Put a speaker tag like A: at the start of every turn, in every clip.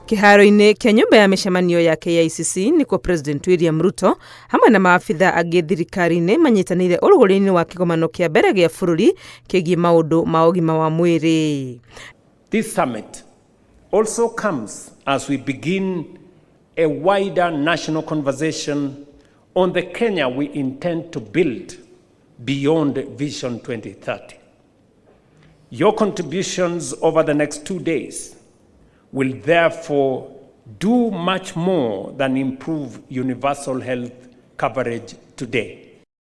A: Kĩharo-inĩ kĩa nyũmba ya mĩcemanio ya KICC nĩkuo President William Ruto hamwe na maabitha angĩ thirikari-inĩ manyitanĩire ũrugũri-inĩ wa kĩgomano kĩa mbere gĩa bũrũri kĩgiĩ maũndũ ma ũgima wa mwĩrĩ.
B: This summit also comes as we begin a wider national conversation on the Kenya we intend to build beyond Vision 2030. Your contributions over the next 2 days will therefore do much more than improve universal health coverage today.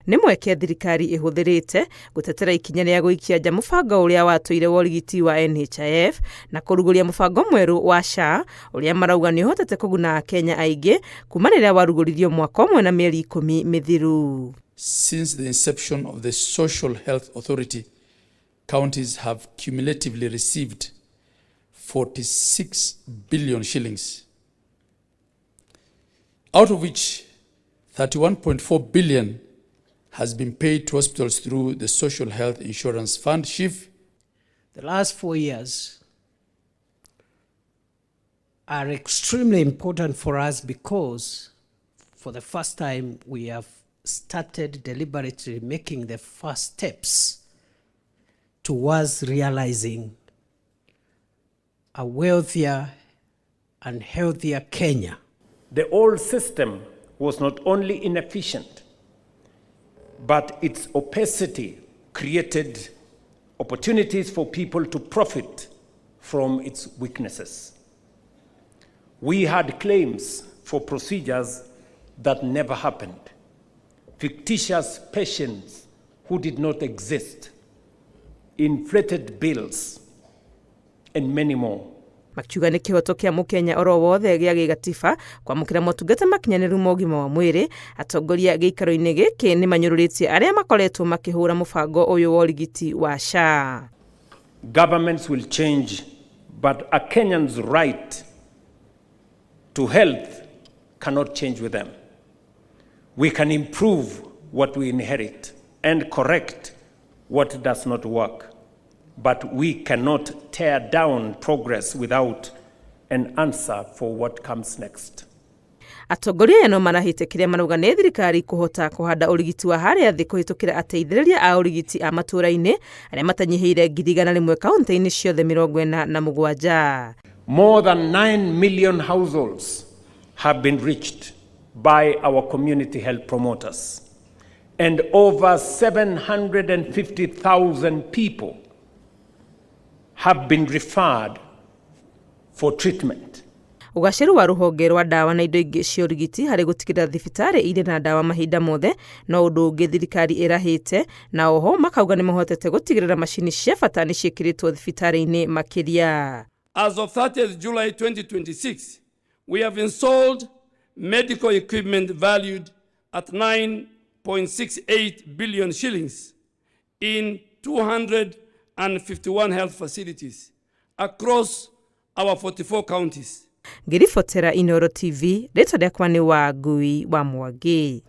A: Nĩ mweke thirikari ĩhũthĩrĩte gũtetera ikinya rĩa gũikia nja mũbango ũrĩa watũire wa ũrigiti wa NHIF na kũrugũria mũbango mwerũ wa SHA, ũrĩa marauga nĩ ũhotete kũguna Akenya aingĩ kuma rĩrĩa warugũririo mwaka ũmwe na mĩeri 10 mĩthiru.
C: Since the inception of the Social Health Authority, counties have cumulatively received 46 billion shillings, out of which 31.4 billion has been paid to hospitals through the Social Health Insurance Fund, SHIF.
D: The last 4 years are extremely important for us because for the first time we have started deliberately making the first steps towards realizing a wealthier and healthier Kenya.
B: The old system was not only inefficient, but its opacity created opportunities for people to profit from its weaknesses. We had claims for procedures that never happened, fictitious patients who did not exist, inflated bills, and many more.
A: Makiuga nĩ kĩhoto kĩa Mũkenya oro wothe gĩa gĩgatiba kwamũkĩra motungata makinyanĩru ma ũgima wa mwĩrĩ. Atongoria gĩikaro-inĩ gĩkĩ nĩ manyũrũrĩtie arĩa makoretwo makĩhũra mũbango ũyũ wa ũrigiti wa SHA.
B: Governments will change, but a Kenyan's right to health cannot change with them. We can improve what we inherit and correct what does not work, but we cannot tear down progress without an answer for what comes next.
A: Atongoria aya no marahĩte kĩrĩa marauga nĩ thirikari kũhota kũhanda ũrigiti wa harĩa thĩ kũhĩtũkĩra ateithĩrĩria a ũrigiti a matũũra-inĩ arĩa matanyihĩire 100,000 kaunti-inĩ ciothe 47.
B: More than 9 million households have been reached by our community health promoters, and over 750,000 people have been referred for treatment.
A: Ũgacĩru wa rũhonge rwa ndawa na indo ingĩ cia ũrigiti harĩ gũtigĩrĩra thibitarĩ irĩ na ndawa mahinda mothe no ũndũ ũngĩ thirikari ĩrahĩte, na oho makauga nĩ mahotete gũtigĩrĩra macini cia bata nĩ ciĩkĩrĩtwo thibitarĩ-inĩ makĩria.
E: As of 30th July 2026, we have installed medical equipment valued at 9.68 billion shillings in 251 health facilities across our 44 counties.
A: Ngĩribotera Inoro TV, rĩtwa rĩakwa nĩ Wangui wa Mwangi.